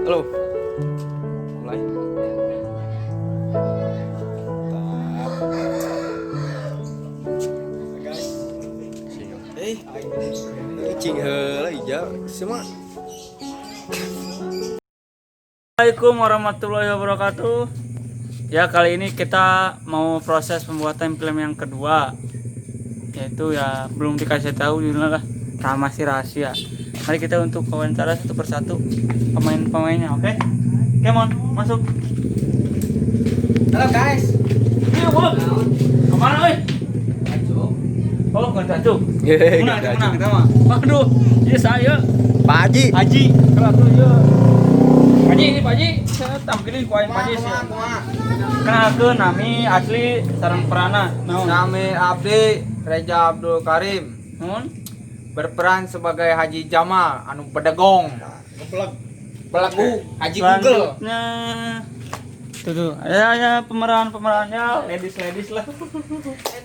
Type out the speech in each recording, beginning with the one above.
Halo. Mulai. Guys. Cing heula ija semua. Assalamualaikum warahmatullahi wabarakatuh. Ya, kali ini kita mau proses pembuatan film yang kedua. Yaitu ya belum dikasih tahu judulnya lah, masih rahasia. Mari kita untuk wawancara satu persatu pemain-pemainnya, oke? Come on, masuk. Halo guys. Iya, Bu. Kemana, oi? Oh, nggak tahu. Hehehe, Menang, menang, kita mah. Waduh, iya saya. Pak Haji. Haji, kalau tuh iya. Pak Haji, ini Pak Haji, saya tampilin kuain Pak Haji sih. Kenalkeun nami asli sareng perana. Naon? Nami abdi Reza Abdul Karim Naon? berperan sebagai Haji Jamal anu bedegong. Belegu Haji Google. Selanjutnya tuh tuh ada pemeran-pemerannya ladies lah.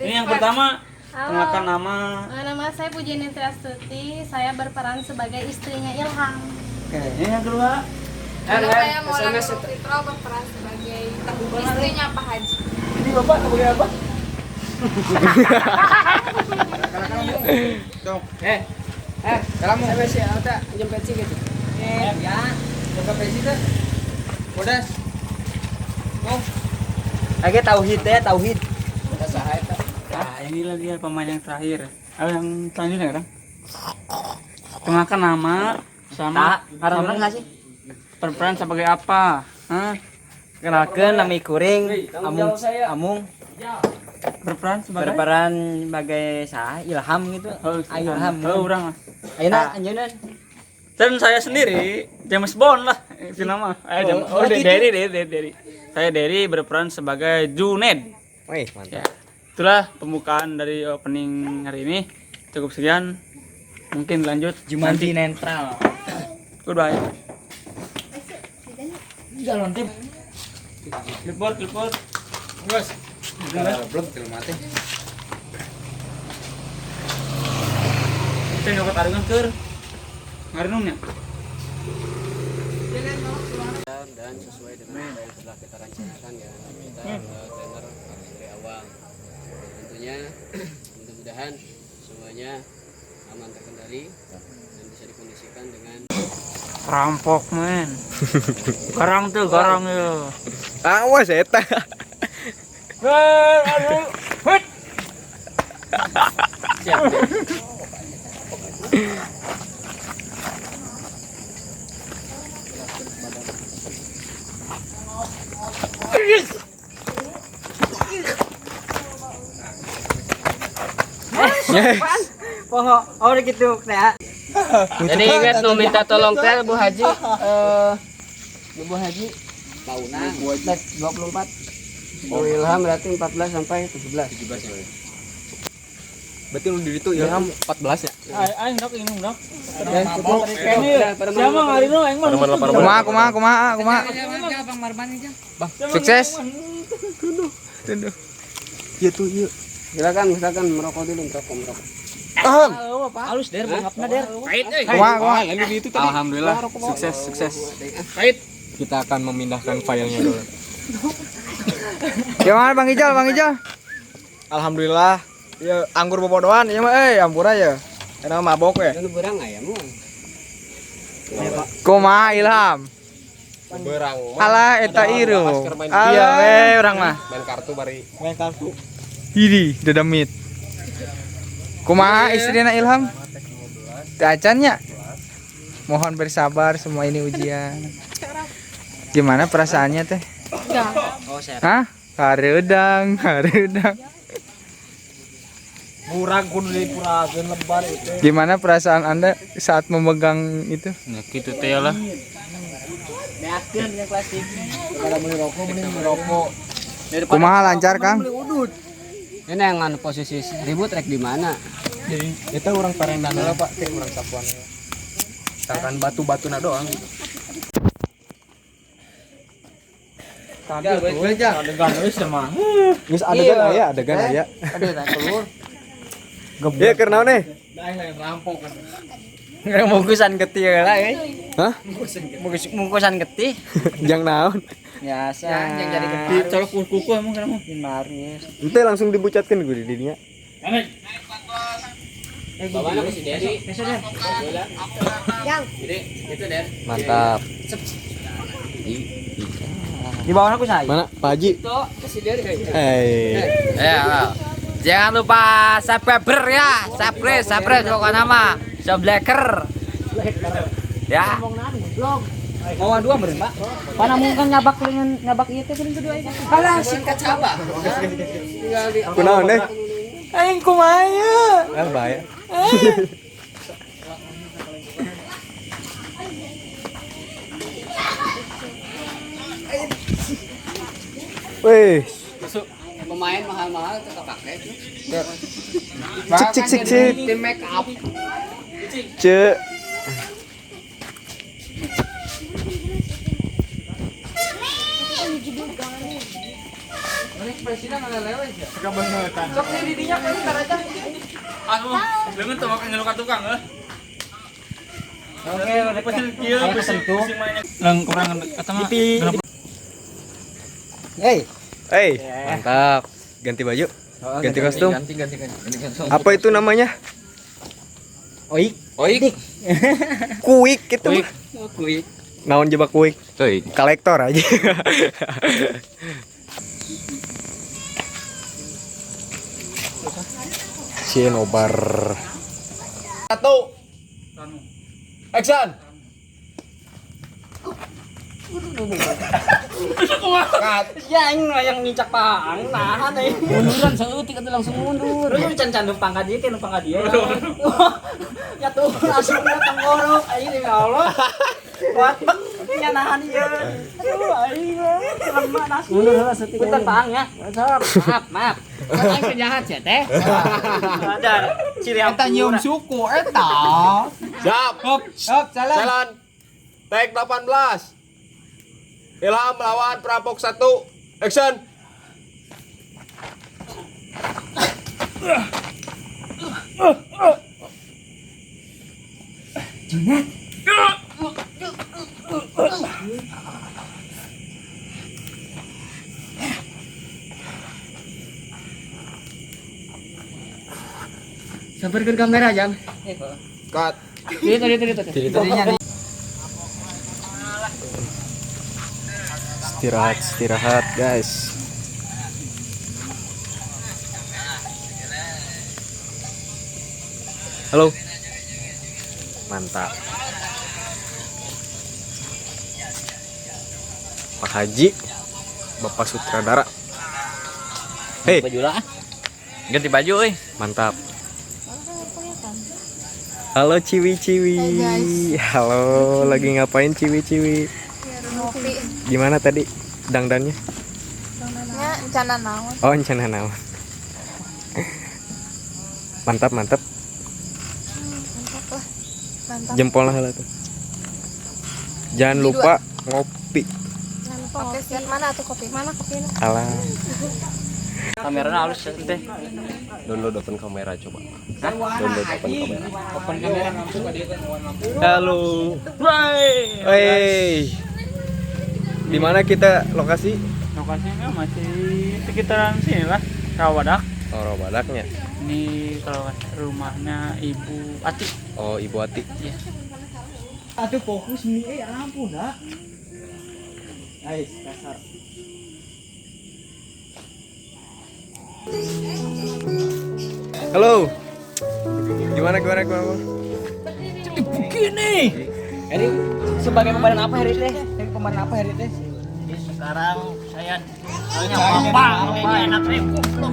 Ini yang pertama, Halo. kenalkan nama. Nama saya Puji Nitri, saya berperan sebagai istrinya Ilham. Oke, ini yang kedua. Halo, saya Maulana Fitro berperan sebagai istrinya Pak Haji. Ini Bapak sebagai apa? Kamu gitu. Ya. Jaga peci teh. Bodas. Oh. Lagi tauhid ya, tauhid. Nah, inilah dia pemain yang terakhir. Ayo yang selanjutnya kan? Kenalkan nama sama Ngaranna nggak sih? Berperan sebagai apa? Hah? Kenalkeun nami kuring Amung Amung Berperan sebagai berperan sebagai sah Ilham gitu. Oh, Ah, Ilham. Oh, urang lah. Ayeuna anjeunna Dan saya sendiri James Bond lah itu nama. James. Oh, Oh, gitu. Derry. Saya Derry berperan sebagai Juned. Wih, mantap. Ya. Itulah pembukaan dari opening hari ini. Cukup sekian. Mungkin lanjut Jumanji netral. Goodbye. Jalan tim. Clipboard, clipboard. Guys. Belum film mati. Kita nyokot aringan keur. Ngarinumnya. Dan sesuai dengan apa yang telah kita rencanakan ya, kita tenor dari awal. Tentunya mudah-mudahan semuanya aman terkendali dan bisa dikondisikan dengan Rampok men. Garang tuh, garang ya. Awas eta. Aduh. Hut. siap. Poho, oh gitu ya. Jadi ingat nu minta tolong teh Bu Haji. Bu Haji tahunan 24. Bu Ilham berarti 14 sampai 17. 17 ya. Berarti lu diri tuh Ilham 14 ya? Aing dok ini dok. Siapa ngarino aing mah. Kumaha kumaha kumaha kumaha. Sukses. Iya tuh, iya. Silakan silakan merokok dulu, merokok. Halus der bongapna der. Kumaha kumaha. Alhamdulillah sukses sukses. Kita akan memindahkan filenya dulu. Gimana Bang Ijal, Bang Ijal? Alhamdulillah. Ya anggur bobodoan ieu mah euy, ampura ya. Enak mabok ya. Lu berang ayam. Kumaha Ilham? Berang. Alah eta ieu. Iya we urang mah. Main kartu bari. Main kartu. Ini dedemit. Kumaha istrina Ilham? Teu acan nya? Mohon bersabar, semua ini ujian. Gimana perasaannya teh? Oh, saya. Hah? Hareudang, hareudang. Murag kudu dipurakeun lebar itu. Gimana perasaan Anda saat memegang itu? Ya gitu teh lah. Beakeun yang klasik. Daripada beli rokok mending beli rokok. Kumaha lancar, Kang? Ini yang anu posisi ribut rek di mana? Itu orang parendan lah Pak, kayak orang sapuan. Sangkan batu-batuna doang. Tadi tuh adegan geus mah. Geus adegan aya, adegan aya. Aduh, tak keluar. Ya keur naon nih? Aing lain rampok. Bungkusan getih lah euy. Hah? Bungkusan getih. Jang naon? Biasa. Yang jadi Di colok kuku emang kenapa? Maris. Ente langsung dibucatkeun gue di dinya. Bawa aku si Dedi. Yang. Jadi itu Der. Mantap. Di bawah aku saya. Mana Pak Haji? Si Dedi kayaknya. Eh. Ya. Jangan lupa subscriber ya, subscribe pokoknya nama Subleker. Ya. Mau dua meureun, Pak. Pana mungkin nyabak dengan nyabak ieu teh geuning kedua ieu. Alah singkat Coba. Kunaon deh? Aing kumaha ieu? Ah, bahaya. Wih, Pemain mahal-mahal tetap pakai. cik cik cik cik. Tim make up. Cek. Aduh, lengan tuh makan ngeluka tukang eh. Oke, udah Iya, kesentuh. Lang kurang kata mah. Hey. Hey, mantap. Ganti baju, ganti kostum. Ganti ganti ganti. Apa itu namanya? Oik. Oik. Kuik gitu mah. Kuik. Naon jebak kuik? Kuik. Kolektor aja. Cinobar. 1. Action. Ya aing mah yang ngincak paang nahan aing. Munduran saeutik atuh langsung mundur. Lu can-can numpang ka dieu, numpang ka dieu. Ya tuh langsung tenggorok aing demi Allah. Kuat bek nya nahan ieu. Aduh aing lemah nasi. Mundur heula saeutik. Punten paang ya. Maaf, maaf. Aing penjahat ya teh. Ada ciri Eta nyium suku eta. Siap. Hop, hop, jalan. Jalan. Take 18. Ilham melawan perampok 1. Action. Sampeurkeun kamera jang. Cut. Itu. Istirahat, istirahat, guys. Halo. Mantap. Pak Haji, Bapak Sutradara. Hei, Baju lah. Ganti baju euy. mantap. Halo ciwi-ciwi. Hai, guys. Halo, lagi ngapain ciwi-ciwi? Ngopi. Gimana tadi dangdannya? Nya encana naon? Oh, encana naon. Mantap, mantap. Mantap lah. Mantap. Jempol lah tuh. Jangan lupa ngopi. Oke, siap. Mana tuh kopi? Mana kopi? Alah. Kameranya halus ya teh. Download open kamera coba. Download open kamera. Open kamera. Halo. Hei. Di mana kita lokasi? Lokasinya masih sekitaran sini lah, Rawadak. Oh, Rawadaknya. Ini kalau rumahnya Ibu Ati. Oh, Ibu Ati. Iya. Aduh fokus nih, ampun dah. Guys, kasar. Halo. Gimana gimana gimana? Jadi begini. Ini sebagai pemeran apa hari teh? Ini pemeran apa hari teh? Sekarang saya bapak, ini anak saya goblok.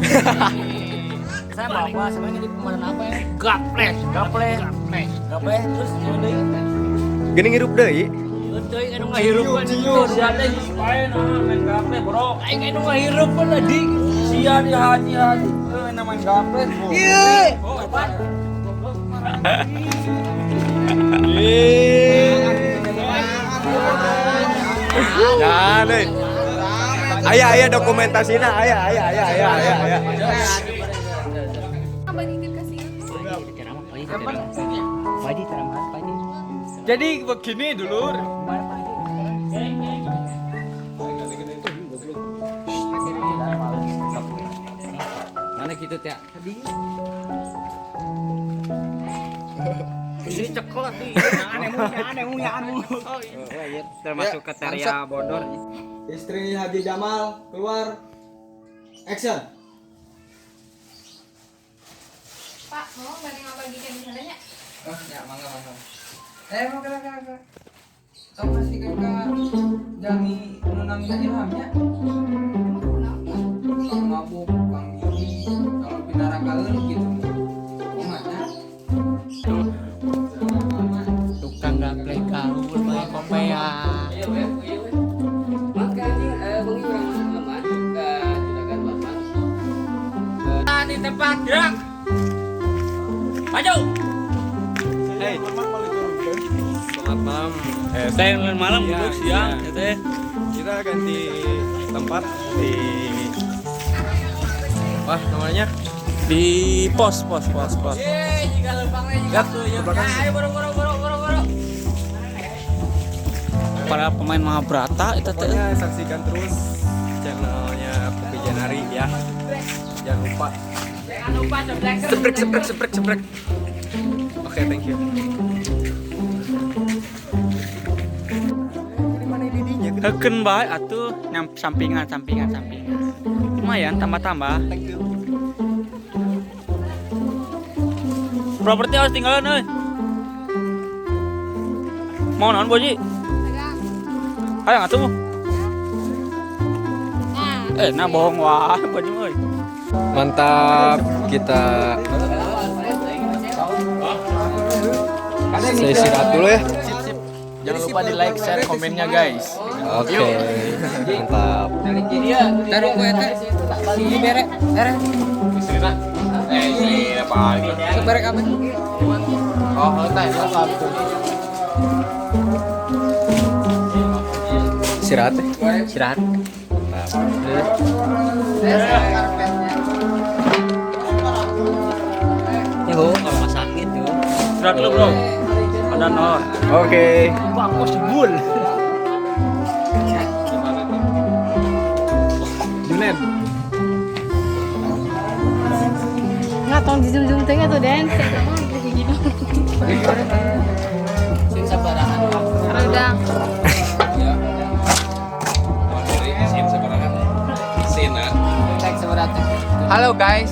Saya bapak, sekarang jadi pemeran apa ya? Gaples, Gaple. Gaple terus gimana deui? Gini ngirup deui. Euy, anu ngahirup kan. Sia teh Lain ah, main gaple, bro. aing anu ngahirup kan di. Sia di haji haji. Eh, main gaple. Ieu. Oh, apa? Ya, deh. Ayah, ayah dokumentasinya, ayah, ayah, ayah, ayah, ayah, ayah. Abang nitip kasih. Padi ceramah, padi. Jadi begini dulur. Mana gitu ya? Ini cekol atuh. Termasuk kriteria bodor. Istri Haji Jamal keluar. Action. Pak, mau bari ngabagikan di sana nya? Oh, ya mangga mangga. Mau kena kena. Tong masih ke jami nu namina Ilham nya. Tong mabuk, kang judi, tong pinarakaeun gitu. Kumaha nya? Tukang gaplek gaul bae kopea. Iya we, iya we. Maka anjing bengi urang lemah ke juragan Batman. Di tempat gerak. Maju. Hey. Selamat malam. Teh malam Iya, duduk siang iya. teh. Kita ganti tempat di wah namanya Di pos pos pos pos. Lihat ke belakang. Para pemain Mahabharata itu teh. Pokoknya saksikan terus channelnya Kopi Janari ya. Jangan lupa. Seprek seprek seprek seprek. Oke, thank you. Heukeun bae atuh nyam sampingan sampingan sampingan. Lumayan tambah-tambah. Thank you. Properti harus tinggalan euy. Mau naon Boji? Hayang atuh. Nah bohong wah Boji euy. Mantap, kita saya istirahat dulu ya. Jangan lupa di like, share, komennya guys. Oke, mantap. Taruh gue teh. Si bere, bere. Istri apa lagi? Bere kamu. Oh, teh. Istirahat ya. Istirahat. Yo, rumah sakit tuh. Istirahat dulu, Bro. Ada nor. Oke. Bagus bul. Junen. Nggak tong di zoom zoom tengah tuh Den. Gitu. Sin sabarahan. Udah. Halo guys.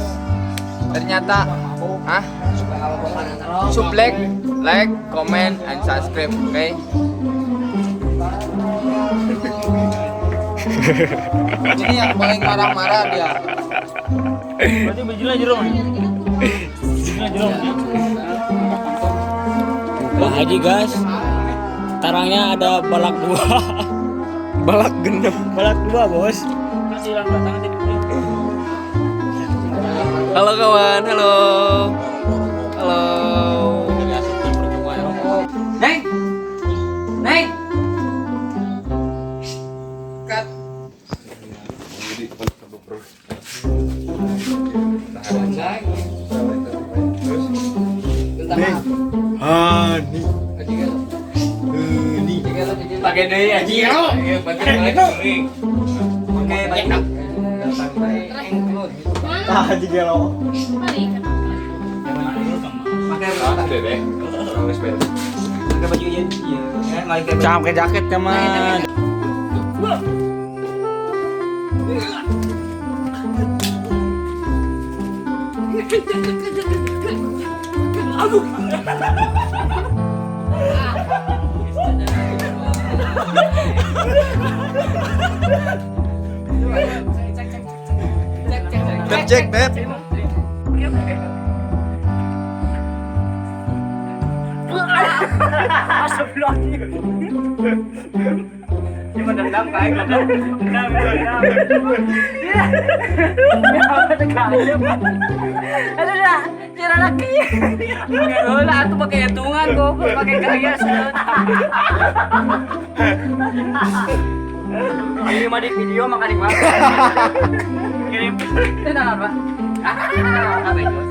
Ternyata sublek, like, comment, and subscribe, oke? Ini yang paling marah-marah dia. Berarti bajunya jero. Bajunya jero. Bang Haji guys. Tarangnya ada balak dua. Balak genep. Balak dua, Bos. Masih hilang batang tadi. Halo kawan, halo. Halo. Neng. Neng. Cut. Hani. Pakai deui anjing. Iya, pakai deui. Pakai baju. Ah, Haji gelo. Balik. Pakai baju ieu. Iya, Jangan pakai jaket ya, Man. Cek cek Beb. Lah, aku pakai hitungan kok, pakai gaya. Ini mah di video makan di mana? Kirim. Tenang apa? Apa itu?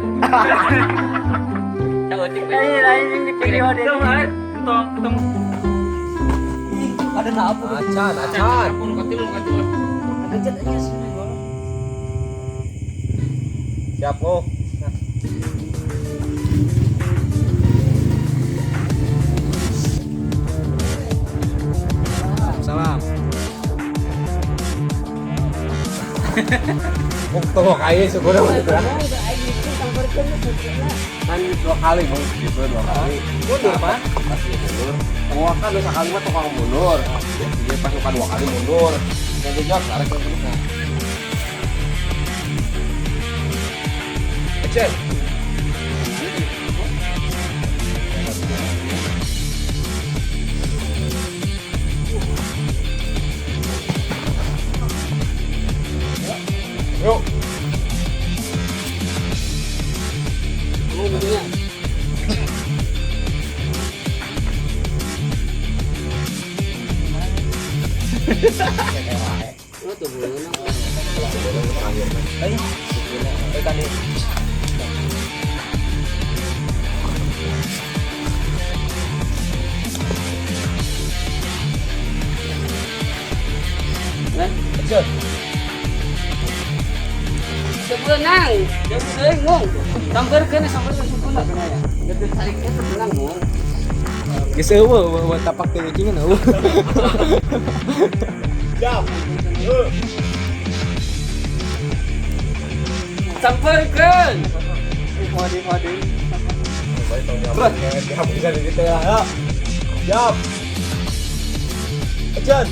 Ini lain di video deh. Tong tong. Ada apa? Acan, acan. Ada cat aja sih. Siap, oh. Salam. Oh, tongok aja sebenarnya. Kan dua kali bang, gitu dua kali. Mundur pak? Pas dia mundur. Tengokan lu sekali mah tukang mundur. Dia pas luka dua kali mundur. Dan dia jawab tarik ke mundur. Action. Yuk. Sebenang, jauh sambarkeun sambarkeun sukuna ya. Geus sariknya sebenang mung. Geus eueuh eueuh tapak teh ucingan eueuh. Siap. Sambarkeun. Mode-mode. Siap bisa di situ ya. Siap. Action.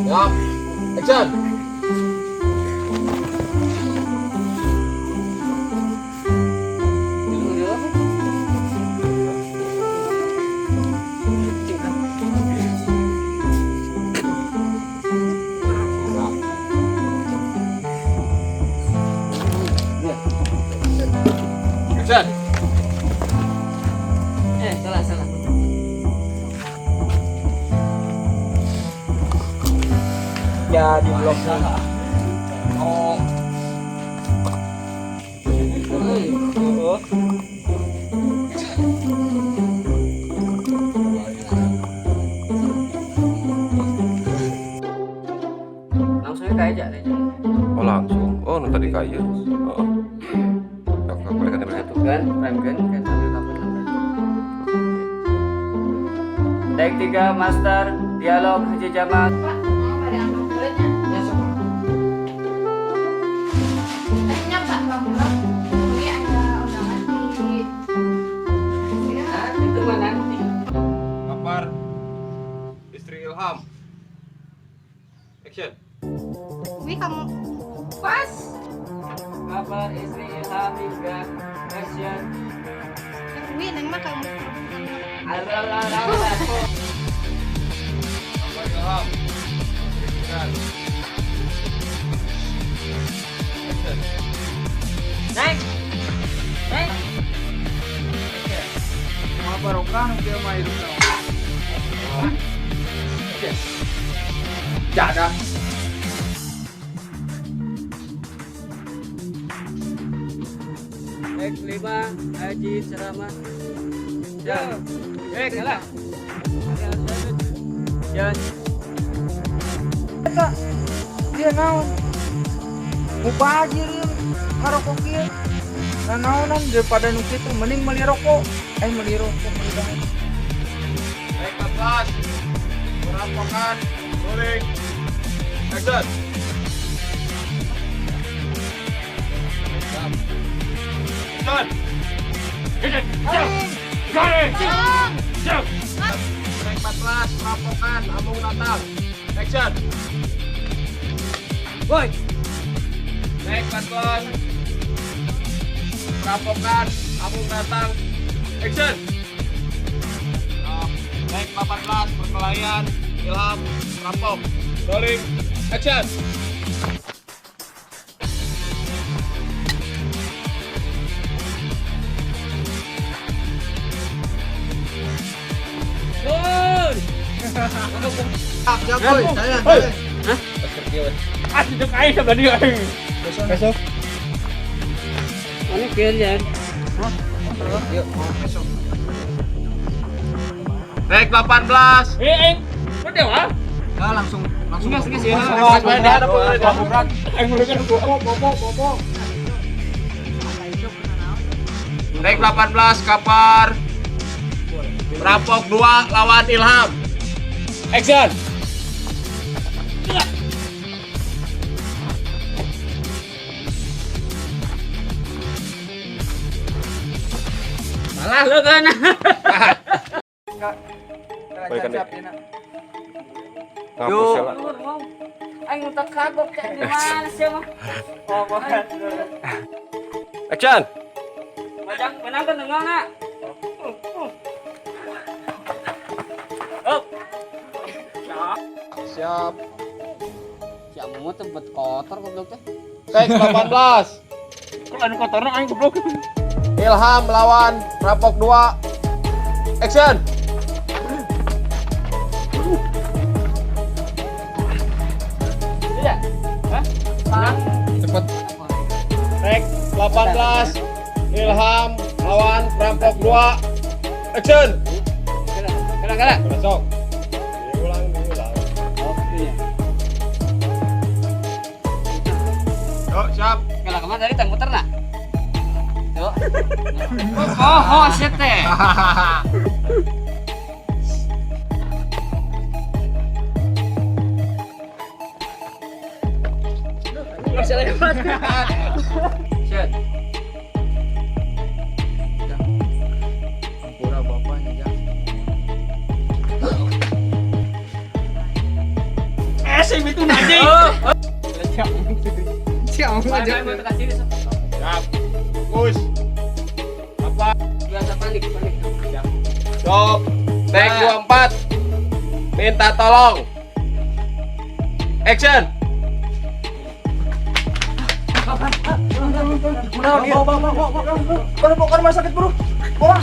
Siap. Action. Action. Salah. Ya di blok sana. Oh. Langsung ke aja. Oh langsung. Oh nu tadi kayu. Oh. Kan, prime kan, kan sambil kabur. Take 3 master dialog Haji Jamal. Pak, mau pada angkat kulitnya? Ya, sok. Tadinya Pak Bang, ini ada undangan di. Nah, itu mah nanti. Kabar istri Ilham. Action. Wih, kamu pas. Kabar istri Ilham hingga action. Wih, neng mah kamu. Kabar Ilham. Action. Neng. Neng. Mau barokah nanti sama hidup. Jaga. Take 5 Haji ceramah. Ya. Kalah. Jalan. Eta dia naon? Mupa aja ngarokok ieu. Nah naonan daripada nu kitu mending meuli rokok. Meuli rokok meuli banget. Take 14. Perampokan, rolling. Action. Action. Take 14, perampokan, Amung Natal. Action. Woi. Take 14, perampokan, Amung Natal. Action. Take 18, perkelahian, Ilham, perampok. Rolling. Action. Siap, boy. Saya. Hah? Ah, cek aing sebelah dia aing. Besok. Ini kirian. Hah? Yuk, besok. Rek 18. Eh, aing. Lu dewa? Nah, langsung Enggak, sih. Aing mulai popo. Rek 18 Kapar. Rampok 2 lawan Ilham. Action. Salah lu kan. Balikan deh. Ngapus ya lah. Aing tak kagok kayak gimana sih mah. Action. Majang menang kan enggak enggak? Up. Siap. Si Amu tempat kotor goblok teh. Take 18. Kok anu kotorna aing goblok. Ilham lawan Rampok 2. Action. Iya. Hah? Cepet. Rek 18. Ilham lawan Rampok 2. Action. Kena. Besok. Diulang. Oke. Yuk, siap. Kalau kemana tadi tang muter nak? Tuh. Oh, shit teh. Bisa lewat. Shit. Ampura bapaknya, Jang. Eh, itu anjing. Siap, aja. Siap. Fokus. Apa? Biasa panik. Stop. Take 24. Minta tolong. Action. Bawa rumah sakit, bro. Bawa.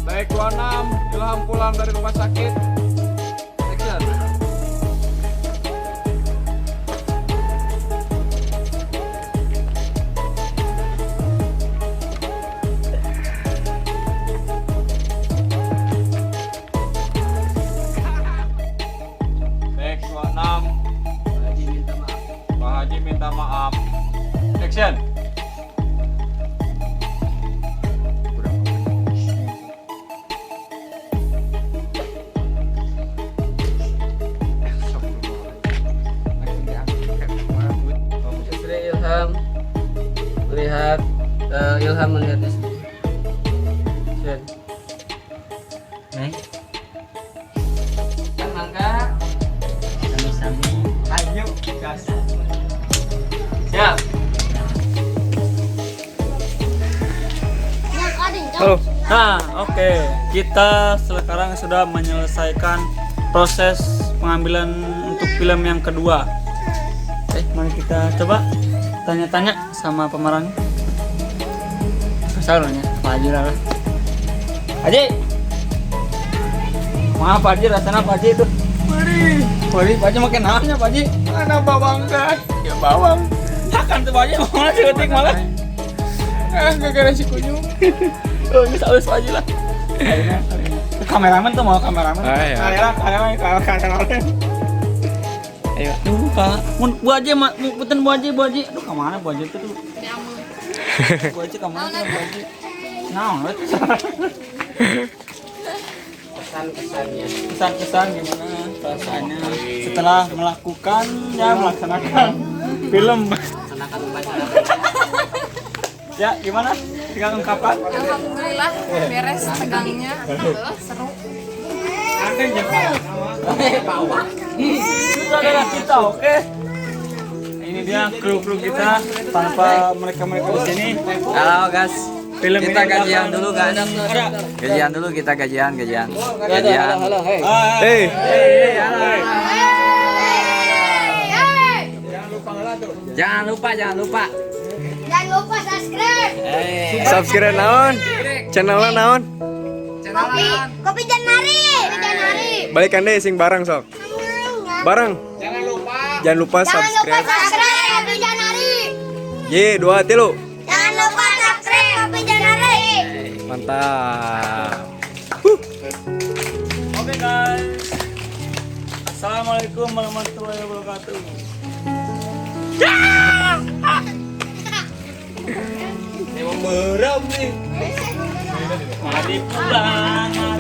Take 26. Ilham pulang dari rumah sakit. Action. Take 26. Pak Haji minta maaf. Action. Istri Ilham melihat Ilham melihat istri. Action. Neng, Mangga. sami-sami. Ayo, gas. Siap. Halo. Nah, oke. Kita sekarang sudah menyelesaikan proses pengambilan untuk film yang kedua. Mari kita coba tanya-tanya sama pemeran. Kesalnya, Pak Haji lah. Haji. Maaf Pak Haji, rasanya Pak Haji itu. Mari, Pak Haji makin naonnya Pak Haji. Mana bawang kan? Ya bawang. Akan tuh Pak Haji mau nasi malah. Ah, gara-gara si kunyung. Oh, ini saus Pak Haji lah. Kameramen tuh mau kameramen. Kameramen. Ayo, aduh Kak. Mun Bu Haji, punten Bu Haji, Bu Haji. Aduh, kemana Bu Haji itu tuh? Bu Haji kemana tuh Bu Haji? Naon we tuh? Kesan-kesannya. Kesan-kesan gimana perasaannya setelah melakukan ya melaksanakan film. Melaksanakan upacara. Ya, gimana? Tinggal ungkapan. Alhamdulillah beres tegangnya, seru. Itu adalah kita, oke? Ini dia kru-kru kita tanpa mereka-mereka di sini. Halo, guys. Film Kita ini gajian dulu, guys. Gajian dulu kita gajian. Gajian. Halo, hei. Hey. Hey. Hey! Jangan lupa ngelah tuh. Jangan lupa, jangan lupa. Jangan lupa subscribe. Subscribe naon? Channelnya naon? Kopi, Kopi Janari. Kopi Janari. Balikan deh sing bareng sok. Bareng. Jangan lupa. Jangan lupa Jangan lupa subscribe. subscribe Kopi Janari. Y, dua, tilu. Jangan lupa subscribe Kopi Janari. Mantap. Oke guys. Assalamualaikum warahmatullahi wabarakatuh. Emang beram nih. Mari pulang.